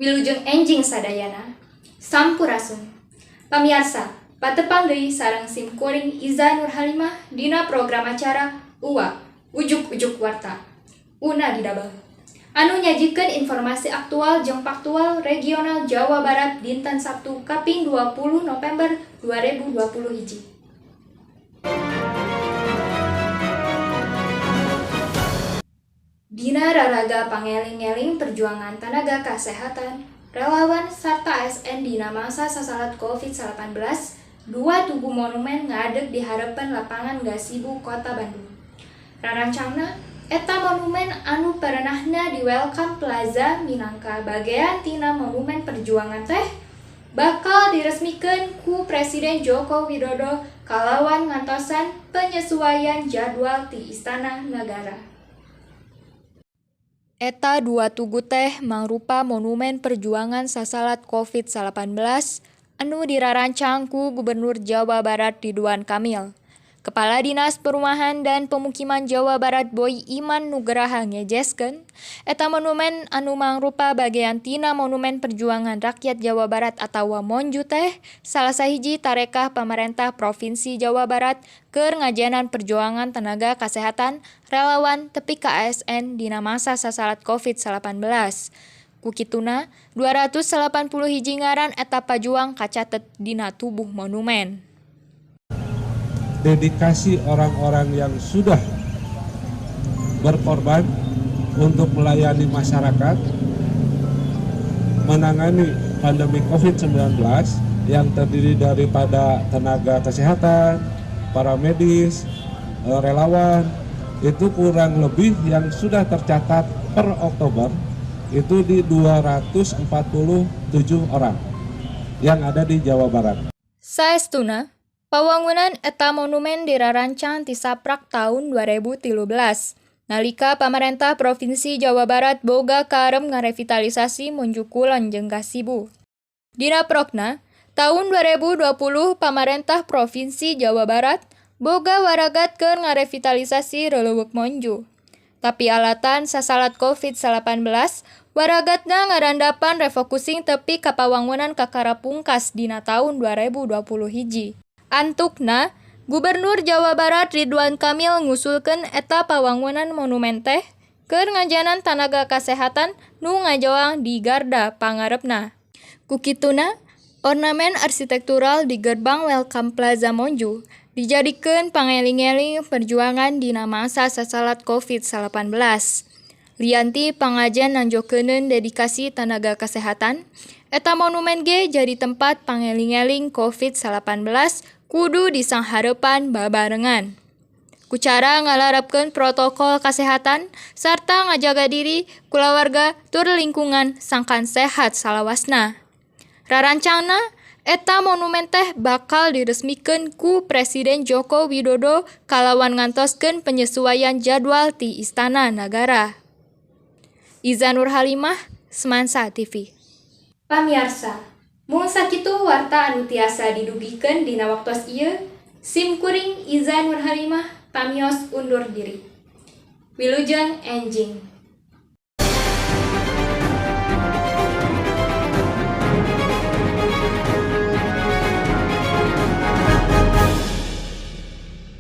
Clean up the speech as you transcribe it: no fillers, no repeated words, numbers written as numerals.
Wilujeng enjing sadayana. Sampurasun. Pamiarsa, patepang deui sareng simkuring Iza Nurhalimah dina program acara UWA, Ujuk-ujuk Warta. Una didabel. Anu nyajikeun informasi aktual jeung faktual regional Jawa Barat dinten Sabtu kaping 20 November 2020 hiji. Dina raraga pangeling-eling perjuangan tenaga kesehatan, relawan sarta ASN dina masa sasalat COVID-19, dua tugu monumen ngadeg di hareupeun lapangan Gasibu Kota Bandung. Rarancangna, eta monumen anu perenahna di Welcome Plaza minangka bagean tina Monumen Perjuangan teh bakal diresmikeun ku Presiden Joko Widodo kalawan ngantosan penyesuaian jadwal ti Istana Negara. Eta dua tugu teh mangrupa monumen perjuangan sasalat COVID-19 anu dirarancang ku Gubernur Jawa Barat Ridwan Kamil. Kepala Dinas Perumahan dan Pemukiman Jawa Barat Boy Iman Nugraha ngejeskeun, eta monumen anu mangrupa bagean tina Monumen Perjuangan Rakyat Jawa Barat atawa MONJU teh salah sahiji tarekah pamarentah Provinsi Jawa Barat keur ngajenan perjuangan tenaga kesehatan, relawan tepi ka ASN dina masa sasalat COVID-19. Ku kituna, 281 ngaran eta pajuang kacatet dina tubuh monumen. Dedikasi orang-orang yang sudah berkorban untuk melayani masyarakat, menangani pandemi COVID-19 yang terdiri daripada tenaga kesehatan, para medis, relawan, itu kurang lebih yang sudah tercatat per Oktober itu di 247 orang yang ada di Jawa Barat. Saestuna, pawangunan eta monumen dirarancang ti saprak taun 2013. Nalika pamarentah Provinsi Jawa Barat boga karep ngarevitalisasi Monju Kulon jeung Gasibu. Dina prokna, taun 2020 pamarentah Provinsi Jawa Barat boga waragat keur ngarevitalisasi Releuweuk Monju. Tapi alatan sasalat COVID-19, waragatna ngarandapan refocusing tepi ka pawangunan kakara pungkas dina taun 2020 hiji. Antukna, Gubernur Jawa Barat Ridwan Kamil ngusulkeun eta pawangunan monumen teh keur ngajanan tanaga kasehatan nu ngajoang di garda pangarepna. Ku kituna, ornamen arsitektural di gerbang Welcome Plaza Monju dijadikeun pangeling-eling perjuangan dina masa sasalat COVID-19. Lian ti pangajen nanjokeuneun dedikasi tenaga kesehatan, eta monumen ge jadi tempat pangeling-eling COVID-19 kudu disanghareupan babarengan. Ku cara ngalarapkeun protokol kasehatan sarta ngajaga diri, kulawarga, tur lingkungan sangkan sehat salawasna. Rarancangna, eta monumen teh bakal diresmikeun ku Presiden Joko Widodo kalawan ngantoskeun penyesuaian jadwal ti Istana Nagara. Iza Nurhalimah, Semansa TV. Pamiarsa, mung sakitu warta anu tiasa didugikeun dina waktos ieu, sim kuring Iza Nurhalimah pamios undur diri. Wilujeng enjing.